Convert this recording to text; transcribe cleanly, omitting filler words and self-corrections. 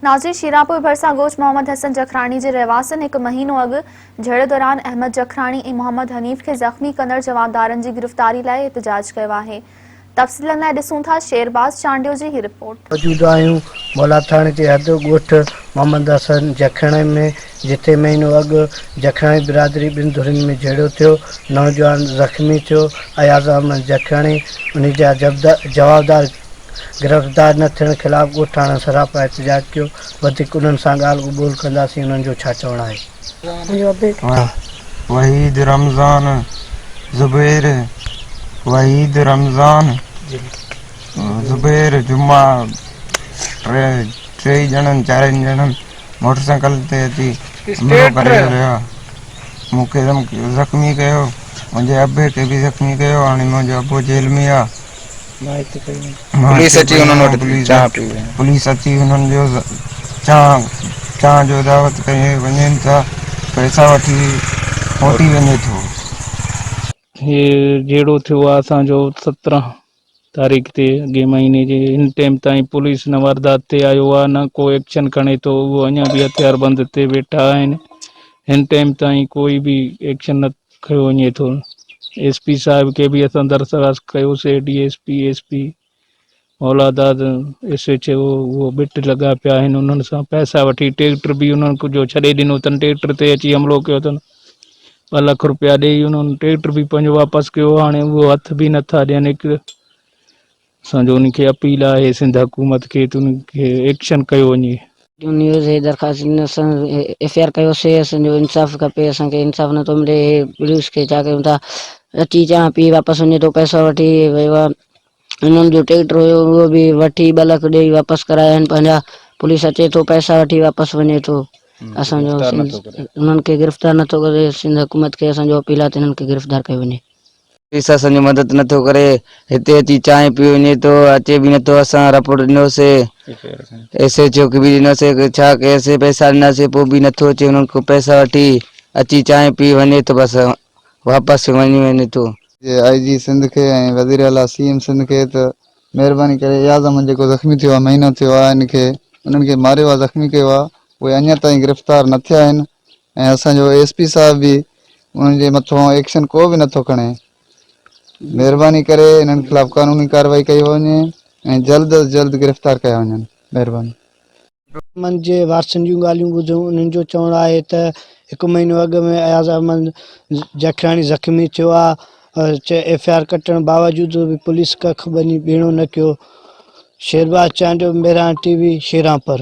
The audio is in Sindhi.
ناظرين شيراپور ڀرسان ڳوٺ محمد حسن جکراڻي جي رهواسين هڪ مهينو اڳ جهيڙي دوران احمد جکراڻي ۽ محمد حنيف کي زخمي ڪندڙ جوابدارن جي گرفتاري لاء احتجاج ڪيو آهي. تفصيلن لاء ڏسون ٿا شيرباز چانڊيو جي هي رپورٽ. موجود آهيون مولا ٿاڻي جي حد ڳوٺ محمد حسن جکراڻي ۾ جتي مهينو اڳ جکراڻي برادري ٻن ڌرين ۾ جهيڙو ٿيو نوجوان زخمي ٿيو اياز احمد جکراڻي انهي جا جوابدار گرفتار نه ٿيڻ خلاف ڳوٺاڻن سراپا احتجاج ڪيو، وڌيڪ انهن سان ڳالهه ٻولهه ڪنداسين انهن جو ڇا چوڻ آهي. وحيد رمضان زبير وحيد رمضان زبير جمعا ٽي ڄڻن چارن ڄڻن موٽر سائيڪل تي اچي حملو ڪري ويا مون کي زخمي ڪيو منهنجي ابي کي به زخمي ڪيو هاڻي منهنجو ابو جيل ۾ آ پوليس اچي انهن وٽ چانهه پي وئي. پوليس اچي انهن جو چانهه چانهه جو دعوت ڪري وڃن ٿا پئسا وٺي موٽي وڃي ٿو. هي جهيڙو ٿيو آ اسان جو 17 تاريخ تي اڳئين مهيني جي هن ٽيم تائين پوليس نه واردات تي آيو آ نه ڪو ايڪشن کڻي ٿو اهو اڃا به هٿيار بند تي ويٺا آهن هن ٽيم تائين ڪوئي به ايڪشن نه کنيو وڃي ٿو. ايس پي صاحب کي به اسان درخواست ڪيوسي D S P, S P Mauladad, S H O اهو ٻٽ لڳا پيا آهن انهن سان پئسا وٺي ٽيڪٽر به انهن جو ڇڏي ڏنو اٿن ٽيڪٽر تي اچي حملو ڪيو اٿن 2 لک روپيا ڏيئي انهن ٽيڪٽر به پنهنجو واپس ڪيو هاڻي اهو هٿ به نٿا ڏين هڪ اسان جو انهن کي اپيل آهي سنڌ حڪومت کي ته انهن کي ايڪشن ڪيو وڃي. جو نيوز هي درخواست ڏني اسان ايف I R ڪيو سي اسان جو انصاف کپي اسان کي انصاف نٿو ملي هي پوليس کي ڇا ڪيون ٿا اچي چانهه پي واپس وڃي ٿو پئسا وٺي ويو آ انهن جو ٽيڪٽر هيو اهو به وٺي 2 لک ڏيئي واپس ڪرايا آهن پنهنجا پوليس اچي ٿو پئسا وٺي واپس وڃي ٿو اسان جو انهن کي گرفتار نٿو ڪري سنڌ حڪومت کي اسان جو اپيل آ ته انهن کي گرفتار ڪيو وڃي. پوليس اسان جي مدد نٿو ڪري هتي اچي چانهه پي وڃي ٿو اچي به نٿو اسان رپورٽ ڏنوسي ايس ايچ او کي به ڏنوسي ڇا ڪيسي پئسا ڏناسي پوء به نٿو اچي انهن کان پئسا وٺي اچي چانهه پي وڃي ٿو بس واپس وڃي وڃي ٿو. جي آء جي سنڌ کي ۽ وزير اعليٰ سي ايم سنڌ کي ته مهرباني ڪري اياز احمد جيڪو زخمي ٿيو آهي مهينو ٿيو آهي ان کي انهن کي ماريو آهي زخمي ڪيو آهي اهي اڃا تائين گرفتار نه ٿيا آهن ۽ اسان جو ايس پي صاحب به انهن جي مٿان ايڪشن ڪو به نٿو کڻي مهرباني ڪري انهن خلاف قانوني ڪارروائي ڪئي وڃي ۽ جلد از جلد گرفتار ڪيا وڃن مهرباني. احمد جي وارثن جون ڳالهيون ٻڌيون انهن جو چوڻ آهي ته هڪ مهينو اڳ ۾ اياز احمد جکراڻي زخمي ٿيو آهي ايف I R ڪٽڻ باوجود به پوليس ڪک ٻني ٻيڻو نه ڪيو شيرباز چانڊيو مهراڻ ٽي وي شيرانپور.